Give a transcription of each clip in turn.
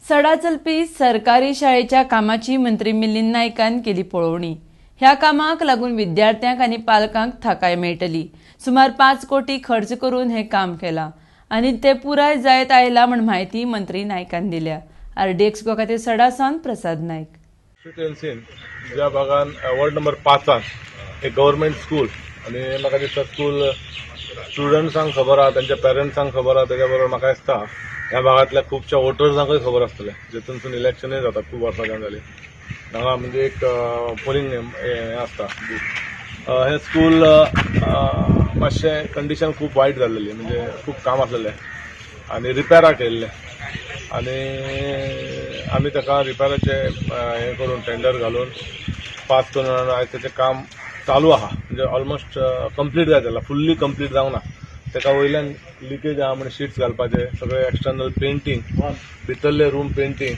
सडा चलपी सरकारी शाळेच्या कामाची मंत्री मिलिंद नायकान केली पळोवणी. ह्या कामाक लागून विद्यार्थ्यांक आनी पालकांक थाकाय मेळटली. सुमार 5 कोटी खर्च करून हे काम केलां आनी ते पुराय जायत आयला म्हण म्हायती मंत्री नायकान दिल्या. आरडीएक्स गोवा खातीर सडा सावन प्रसाद नायक. कॉन्स्टिट्युएन्सीन ज्या भागान वॉर्ड नंबर 5 एक गव्हर्मेंट स्कूल आनी म्हाका दिसता स्कूल स्टुडंट्सांक खबर आहा, तांच्या पेरंट्सांक खबर आहा, तेच्या बरोबर म्हाका दिसता ह्या भागांतल्या खुबश्या वोटर्सांकूय खबर आसतलें, जेतूनसून इलेक्शनूय जाता. खूब वर्सां जावन जाली हांगा, म्हणजे एक पोलिंग हें आसता बूथ. हें स्कूल मातशें कंडिशन खूब वायट जाल्लेली, म्हणजे खूब काम आसलेलें आनी रिपेराक येयल्लें आनी आमी ताका रिपेराचें हें करून टेंडर घालून पास करून आयज तेचें काम चालू आहा, म्हणजे ऑलमोस्ट कंप्लीट जायत जाला, फुल्ली कंप्लीट जावंक ना. ताका वयल्यान लिकेज आहा म्हण शिट्स घालपाचे, सगळे एक्सटर्नल पेंटींग, भितरले रूम पेंटींग,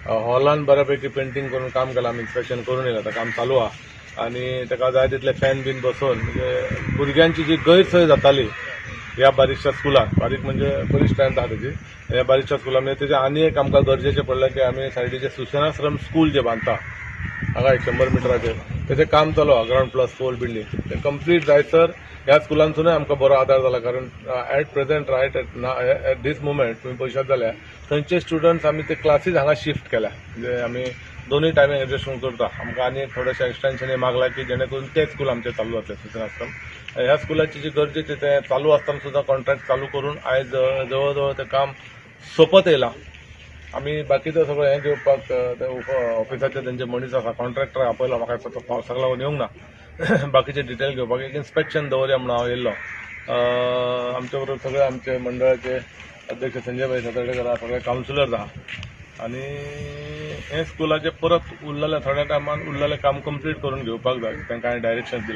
हॉलान बऱ्यापैकी पेंटींग करून काम केलां. आमी इन्स्पेक्शन करून येयला, आतां काम चालू आहा आनी ताका जाय तितले फॅन बीन बसोवन, म्हणजे भुरग्यांची जी गैरसोय जाताली ह्या बारीकशा स्कुलान, बारीक म्हणजे बरी स्ट्रेंथ आहा तेजी, ह्या बारीकशा स्कुलान, म्हणजे तेजें आनी एक आमकां गरजेचें पडलें की आमी सायडीचें सुसेनाश्रम स्कूल जें बांदता हांगा एक 100 मिटराचेर, तेजें काम चालू आहा, ग्रावंड प्लस 4 बिल्डींग, तें कंप्लीट जायसर ह्या स्कुलांतूनय आमकां बरो आदार जाला, कारण at present, right at this moment तुमी पळयशात जाल्यार थंयचे स्टुडंट्स आमी ते क्लासीस हांगा शिफ्ट केल्या. म्हणजे आमी दोनूय टायमींग एडजस्ट करून करता. आमकां आनी एक थोडेशें एक्सटेन्शन मागलां की जेणे करून तें स्कूल आमचें चालू जातलें सुसेनाश्रम. ह्या स्कुलाची जी गरजेची तें चालू आसतना सुद्दां कॉन्ट्रॅक्ट चालू करून आयज जवळ जवळ तें काम सोंपत येयलां. आमी बाकीचो सगळें हें घेवपाक ते ऑफिसाचे तेंचे मनीस आसा, कॉन्ट्रॅक्टर आपयलो. म्हाका दिसता तो पावसाक लागून येवंक ना. बाकीचे डिटेल घेवपाक एक इन्स्पेक्शन दवरया म्हणून हांव येयल्लो. आमच्या बरोबर सगळे आमचे मंडळाचे अध्यक्ष संजय भाई सातर्डेकर आहा, सगळे कावन्सिलर्स आहा आनी हें स्कुलाचें परत उरलेलें थोड्या टायमान उरलेलें काम कंप्लीट करून घेवपाक जाय, तांकां हांवें डायरेक्शन दिलां.